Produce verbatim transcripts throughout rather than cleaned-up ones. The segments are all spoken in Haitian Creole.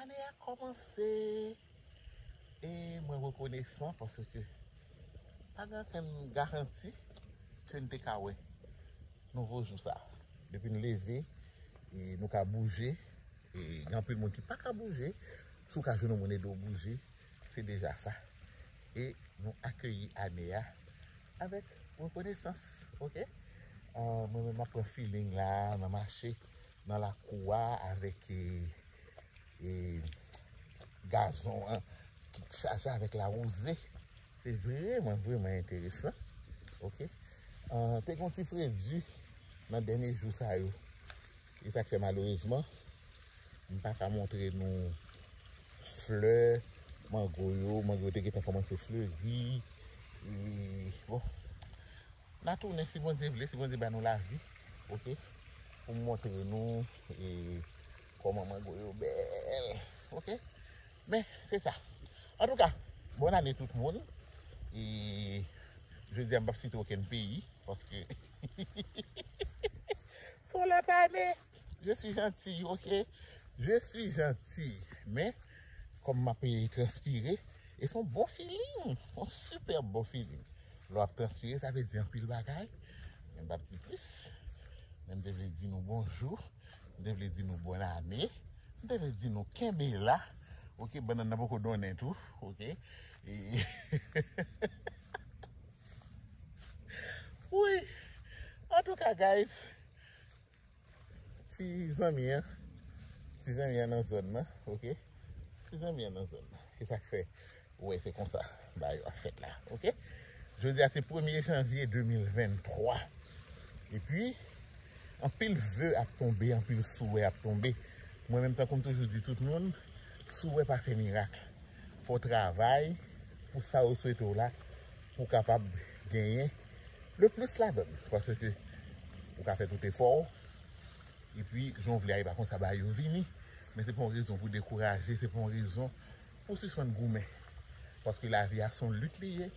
Ane a kòmanse e mwen rekonesan paske pa gen okenn garanti ke n te ka wè nouvo jou sa. Depi n leve, e nou ka bouje, e gen anpil moun ki pa ka bouje. Si w ka jwenn yon moun ede w bouje, se deja sa. E nou akeyi ane a avèk rekonesans, oke? Ah, mwen menm m ap pran feeling la, nan mache nan lakou a avèk e, e gazon an ki chaje avèk lawouze. Se vrèman, vrèman enteresan. Oke? Ah, te gen yon ti fredi nan dènye jou sa yo. E sa k fè malerezman, m pa ka montre nou flè mango yo. Mango yo te gentan kòmanse fleri. E, bon, n a tounen si Bondye vle, si Bondye ba nou lavi, oke, pou m montre nou e, kòman mango yo bèl, oke. Men, se sa. Antouka, bòn ane tout moun. E jodi a, m p ap site okenn peyi, paske se yon lòt ane. Je suis gentil, oke? Je suis gentil. Men, kòm m ap transpire, e se yon bon feeling, yon sipèb bon feeling. Lè w ap transpire, sa vle di anpil bagay. Men m p ap di plis. Men m te vle di nou bonjou. M te vle di nou bòn ane. M te vle di nou kenbe la. Oke, bannann nan poko donnen tou. Oke. E wi. Antouka, guys, ti zanmi an, ti zanmi an nan zòn nan, oke? Ti zanmi an nan zòn nan. Se sa k fè ou wè se konsa bagay yo ap fèt la, oke? Jodi a se premye janvye de mil venntwa. Epi, anpil ve ap tonbe, anpil souwè ap tonbe. Mwen menm, tankou m toujou di tout moun, souwè pa fè mirak. Fò w travay pou sa yo swete w la, pou w kapab genyen le plis ladann. Paske ou ka fè tout efò w, epi jan w vle a, e pa konsa bagay yo vini. Men se pa yon rezon pou dekouraje, se pa yon rezon pou sispann goumen. Paske lavi a se yon lit li ye,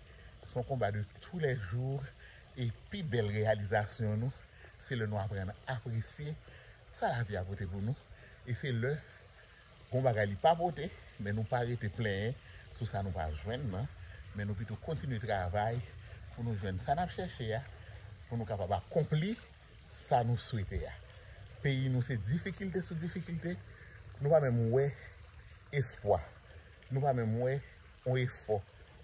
se yon konba de tou lè jou, e pi bèl reyalizasyon nou, se lè nou aprann apresye sa lavi a pote pou nou, e se lè gon bagay li pa pote, men nou pa rete plenyen sou sa nou pa jwenn nan, men nou pito kontinye travay pou nou jwenn sa n ap chèche a, pou nou kapab akonpli sa nou swete a. Peyi nou se difikilte sou difikilte, nou pa menm wè espwa, nou pa menm wè yon efò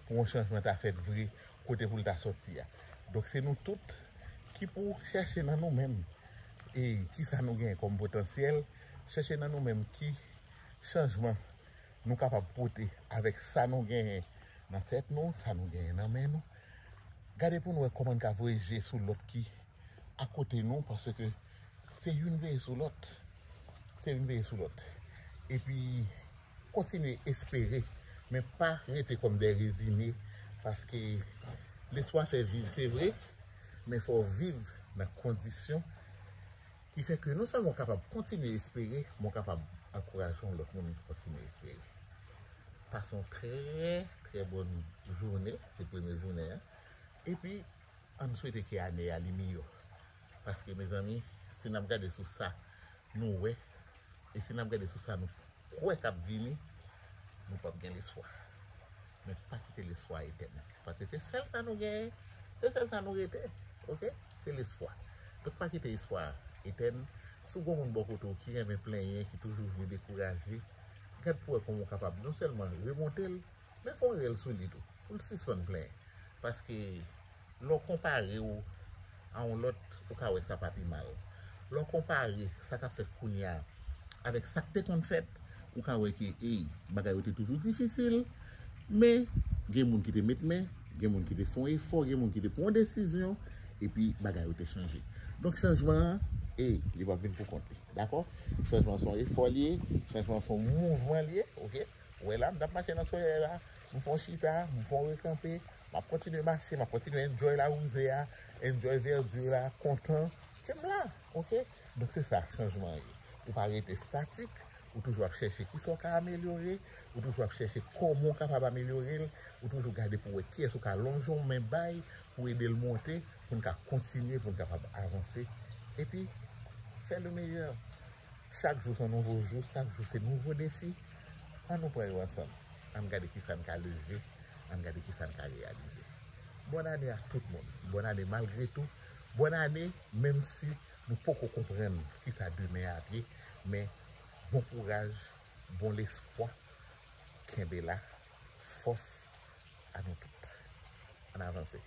pou yon chanjman ta fèt vre kote pou l ta sòti a. Donk se nou tout ki pou chèche nan nou menm e kisa nou genyen kòm potansyèl, chèche nan nou menm ki chanjman nou kapab pote avèk sa nou genyen nan tèt nou, sa nou genyen nan men nou. Gade pou nou wè kòman n ka voye je sou lòt ki akote nou, paske se youn veye sou lòt. Se youn veye sou lòt. Epi, kontinye espere, men pa rete kòm de rezine, paske lespwa fè viv, se vre, men fò w viv nan kondisyon ki fè ke non sèlman w kapab kontinye espere, men w kapab ankouraje yon lòt moun kontinye espere. Pase yon trè, trè bòn jounen, se premye jounen an. Epi, ann swete ke ane a li miyò. Paske, mezanmi, si n ap gade sou sa nou wè, e si n ap gade sou sa nou kwè k ap vini, nou p ap gen lespwa. Men pa kite lespwa etèn. Paske se sèl sa nou genyen, se sèl sa nou rete. Oke? Se lespwa. Donk, pa kite espwa etèn. Si w gen yon moun bò kote w ki renmen plenyen, ki toujou vle dekouraje, gad pou w wè kòman w kapab non sèlman remonte l, men fò w rele sou li tou, pou l sispann plenyen. Paske lè w konpare w a yon lòt, ou ka wè sa pa pi mal. Lè w konpare sa k ap fèt kounye a avèk sa k te konn fèt, ou ka wè ke, ey, bagay yo te toujou difisil, men gen moun ki te met men, gen moun ki te fè yon efò, gen moun ki te pran yon desizyon, epi bagay yo te chanje. Donk chanjman an, ey, li p ap vin pou kont li. Dakò? Chanjman se yon efò li ye, chanjman se yon mouvman li ye, oke? Ou wè la, m t ap mache nan solèy la, m fè yon chita, m fè yon rekanpe, m ap kontinye mache, m ap kontinye enjoy lawouze a, enjoy vèdi la, kontan ke m la, oke? Donk se sa chanjman an ye. Ou pa rete statik, ou toujou ap chèche kisa w ka amelyore, ou toujou ap chèche kòman w kapab amelyore l, ou toujou gade pou w wè kiyès ou ka lonje yon men bay pou ede l monte, pou n ka kontinye, pou n kapab avanse. Epi, fè le meyè. Chak jou se yon nouvo jou, chak jou se nouvo defi. Ann nou pran yo ansanm. Ann gade kisa n ka leve, ann gade kisa n ka reyalize. Bòn ane a tout moun. Bòn ane malgre tou. Bòn ane, menm si nou poko konprann kisa demen ap ye, men bon kouraj, bon lespwa, kenbe la, fòs a nou tout. Ann avanse.